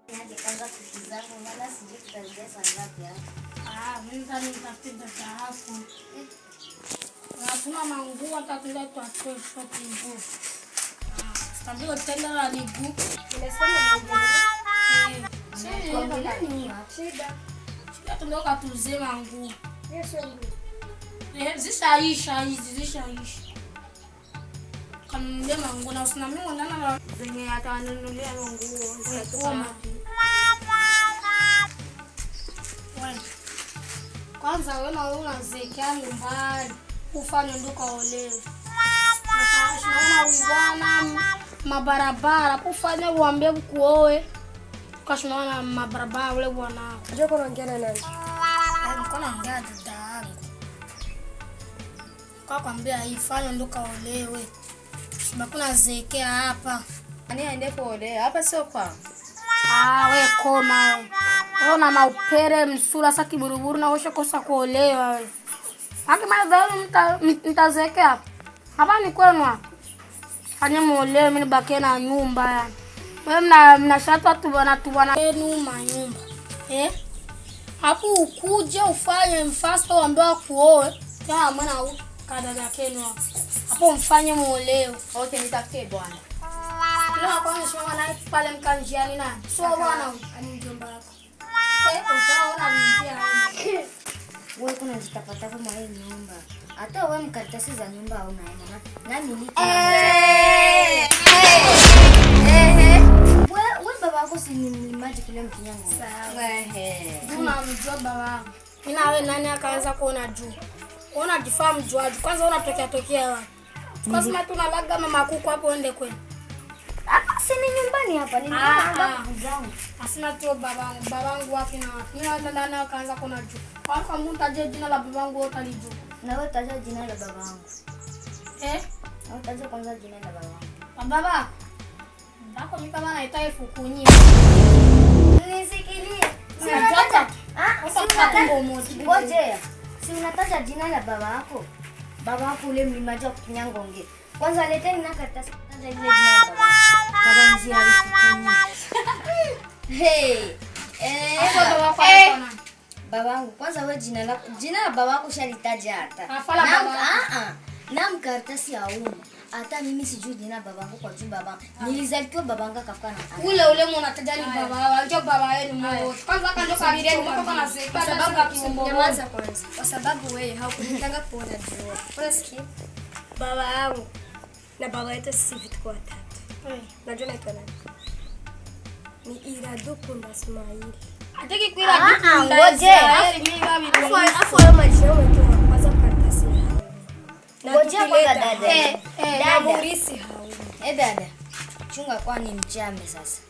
Niaje kwanza kuku zangu maana sijui tutarudia saa ngapi hapa. Ah, mimi sasa nitafute dada yako. Natuma manguo hata tuende tuatoe shopping nguo. Ah, sitambia tena la miguu. Nimesema Eh, nini? Shida. shida tundoka tuuze manguo. Hiyo sio nguo. Eh, zishaisha hizi, zishaisha. Kanunulia manguo na usimamie ndana na Zenye atawanunulia nguo zitatoka Koma. wapi? Wewe. Kwanza wewe na wewe unazekea nyumbani. Ufanye ndo kaolewe. Naona uibwana mabarabara kufanya uambie kuoe. Kashunaona mabarabara ule bwana. Unajua kuna ongea na nani? Nilikuwa naongea na dada yangu. Kwa kwambia hii fanya ndo kaolewe. Sibaki nazekea hapa. Ani aende kuolewa hapa, sio kwao. Ah, we koma we. Wewe una maupere msura sa kiburuburu na usha kosa kuolewa we. Haki mara mtazekea hapa. Hapa ni kwenu hapa. Fanya muolewe mimi nibakie na nyumba yani. Wewe mna mnashatwa tu bwana tu bwana yenu manyumba. Eh? Hapo ukuje ufanye mfasto uambiwa kuoe. Tena maana kadada kenu hapo. Hapo mfanye muolewe. Okay, nitafutie bwana. Kila kwanza shima naye pale mkanjiani nani? Sio bwana huyu. Ani mjomba wako. Eh, utaona mjia. Wewe kuna jitapata kwa hii nyumba. Hata wewe mkaratasi za nyumba hauna mama. Nani niki? Eh, Wewe baba yako si ni mlimaji kule Mkinyango. Ehe. Unamjua baba. Mimi na wewe nani akaanza kuona juu? Ona jifaa mjuaji. Kwanza unatokea tokea wapi? Kwanza tunalaga mama kuku hapo ende kwenu. Hapa si ni nyumbani hapa, ni Ah, nyumbani ah. kuku zangu. Asina tu babangu, babangu wapi na wapi. Mimi na nani akaanza kuona juu. Kwa kama mtaje jina la babangu wote alijua. Na wewe utaja jina la babangu. Eh? Na wewe utaja kwanza jina la babangu. Baba. Bako mimi kama naita elfu kunyi. Nisikilie. Si Unajua unataja? tu. Ah, si Sasa unataja. tumbo moja. Ngojea. Si unataja jina la baba yako? Baba yako ule mlimaji wa Kinyangonge. Kwanza leteni na karatasi taja ile jina la baba. Baba mzee alifukunywa. Hey. Eh. Hapo baba wako anaitwa nani? Babangu kwanza wewe jina lako jina la babako shalitaja hata. Afala Na- baba. Ah ah. Na mkaratasi hauna. Hata mimi sijui jina la babangu kwa juu babangu. Nilizaliwa babangu akafika na Ule ule mnataja ni baba wao, njoo baba yenu mwote. Kwanza kanjo kabiria mtoka na zeka sababu akisombo. Nyamaza kwanza. Kwa sababu wewe haukutaka kuona jua. Unasikia? Baba yangu na baba yetu sisi vitu kwa watatu. Unajua naitwa nani? Ni Iradukunda Ismaili. Ataki kuila Ah, kitu ah, ngojea. Afu hayo majina umetoa kwanza karatasi hauna. Na Ngojea kwanza tukileta dada. hauna. Eh, Na Dada. murisi hauna. Eh dada. Chunga kwani mchame sasa.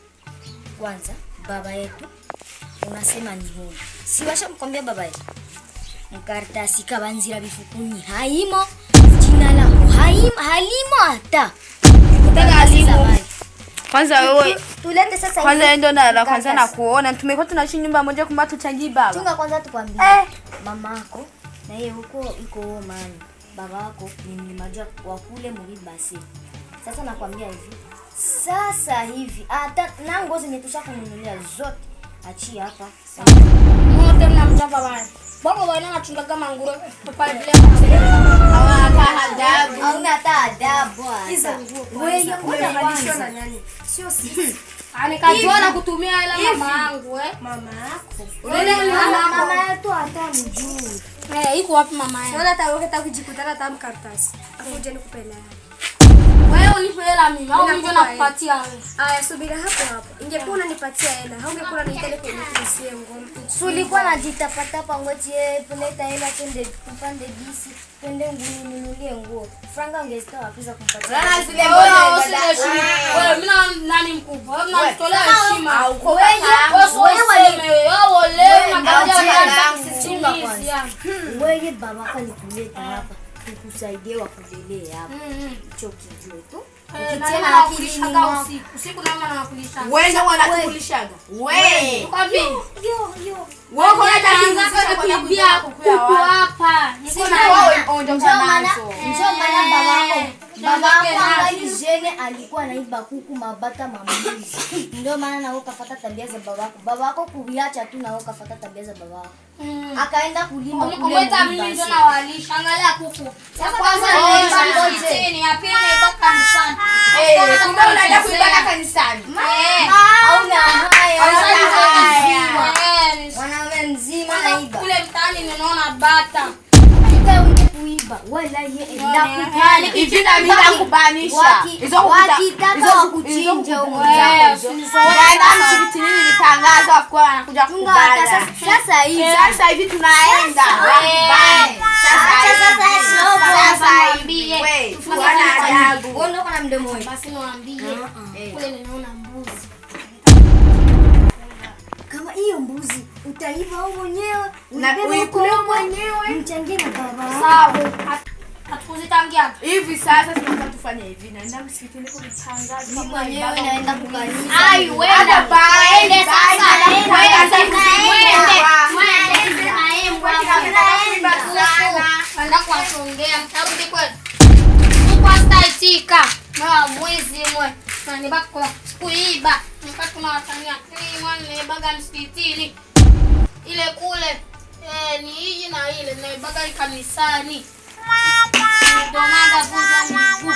Kwanza baba yetu unasema ni huyu. Si washamkwambia baba yetu. Mkaratasi kabanzira bifukunyi haimo jina lako haimo halimo hata. Kutaka alimu. Kwanza wewe Tulete sasa kwanza hivi wewe ndio na la kwanza na karatasi. kuona tumekuwa tunaishi nyumba moja kumba tuchangii baba. Chunga kwanza tukwambie. Mamako na yeye huko iko Omani. Baba wako ni mlimaji wa kule Muribasi. Sasa nakwambia hivi. Sasa hivi hata na ngozi nitusha kununulia zote. Achia hapa. Mwote mnamjua baba yenu. Baba bwana anachunga kama nguruwe pale vile. Hawana adabu. Hauna hata adabu. hata. Hizo nguo Wewe kwanza ngoja umevalishwa kwanza. na nani? Sio sisi. Anikajua na kutumia hela mama yangu eh. Mama yako. Ule ni mama Mama yetu hata mjui. Eh, iko wapi mama yangu? Naona hata wewe hata kujikutana hata mkaratasi. Afu uje nikupe hela. Wewe unipe hela mimi au mimi ndio nakupatia wewe. Aya, subira hapo hapo. Ingekuwa unanipatia hela, haungekuwa unaniita nikuuzie ngoma. Sulikuwa najitapatapa ngoti leta hela twende tupande bisi twende ngununulie nguo. Franga ungezitoa wapi za kumpatia? Rana zile Wewe moja usiheshimu. Wewe mimi na nani mkubwa? Wewe mnanitolea heshima. Au Wewe useme wewe ole na Chunga kwanza. Wewe baba alikuleta hapa tukusaidie wakulelee hapa. Hicho kijue tu. Ukitia na akilini mwako. Usiku usiku na mama nawakulisha. Wewe ndio wanatukulishaga. Wewe. Nikwambie. Yo yo. Wewe uko na Anaanza kuibia kuku hapa. Niko na Wewe ondoka Njoo maana nazo. njoo maana babako Baba yako angali jeune alikuwa anaiba kuku, mabata, mambuzi. Ndio maana na wewe ukafuata tabia za babako. Babako kuiacha tu na wewe ukafuata tabia za babako. Akaenda kulima kule. Kumwita mimi Mwiba. ndio nawalisha. Angalia kuku. Ya kwanza Sasa naiba ngoje. msikitini, ya pili naiba kanisani. Eh, kumbe unaenda kuiba kanisani. Eh. Hauna haya. Hauna haya. Eh, Mwanaume mzima naiba. kule mtaani ninaona bata. Hakika uende kuiba. Wala ye enda Hivi na mimi nakubanisha. Hizo kukuta Wakitaka hizo wakuchinje huko. Eh, usinizoee. Naenda msikitini nitangaza wafu wanakuja Chunga hata kukubana. sasa hivi. Sasa hivi tunaenda. Wakubane. Acha Sasa sasa hivi. shobo. Sasa hivi. We, wana adabu. Wewe ndio uko na mdomo wewe. Basi niwaambie. Kule ninaona mbuzi. Kama hiyo mbuzi utaiba wewe mwenyewe, Na uibebe huko uikule huko, mwenyewe. mchangie na baba. Sawa. Hatukuzitangia. Hivi sasa tunataka tufanye hivi. Naenda msikitini kutangaza. Mimi mwenyewe naenda kukanisa. Ai, wenda. Hata bye, Wende bye, sasa. bye, Wende. bye, Wende. Wende. Wenda kuwachongea mtarudi kweli. Huku asitaitika. Mwa mwizi mwe. Naniba kwa kuiba. Nilikuwa tunawatania. Mimi naibaga msikitini. Ile kule ni hii na ile naibaga kanisani. Ndio maana vunja miguu.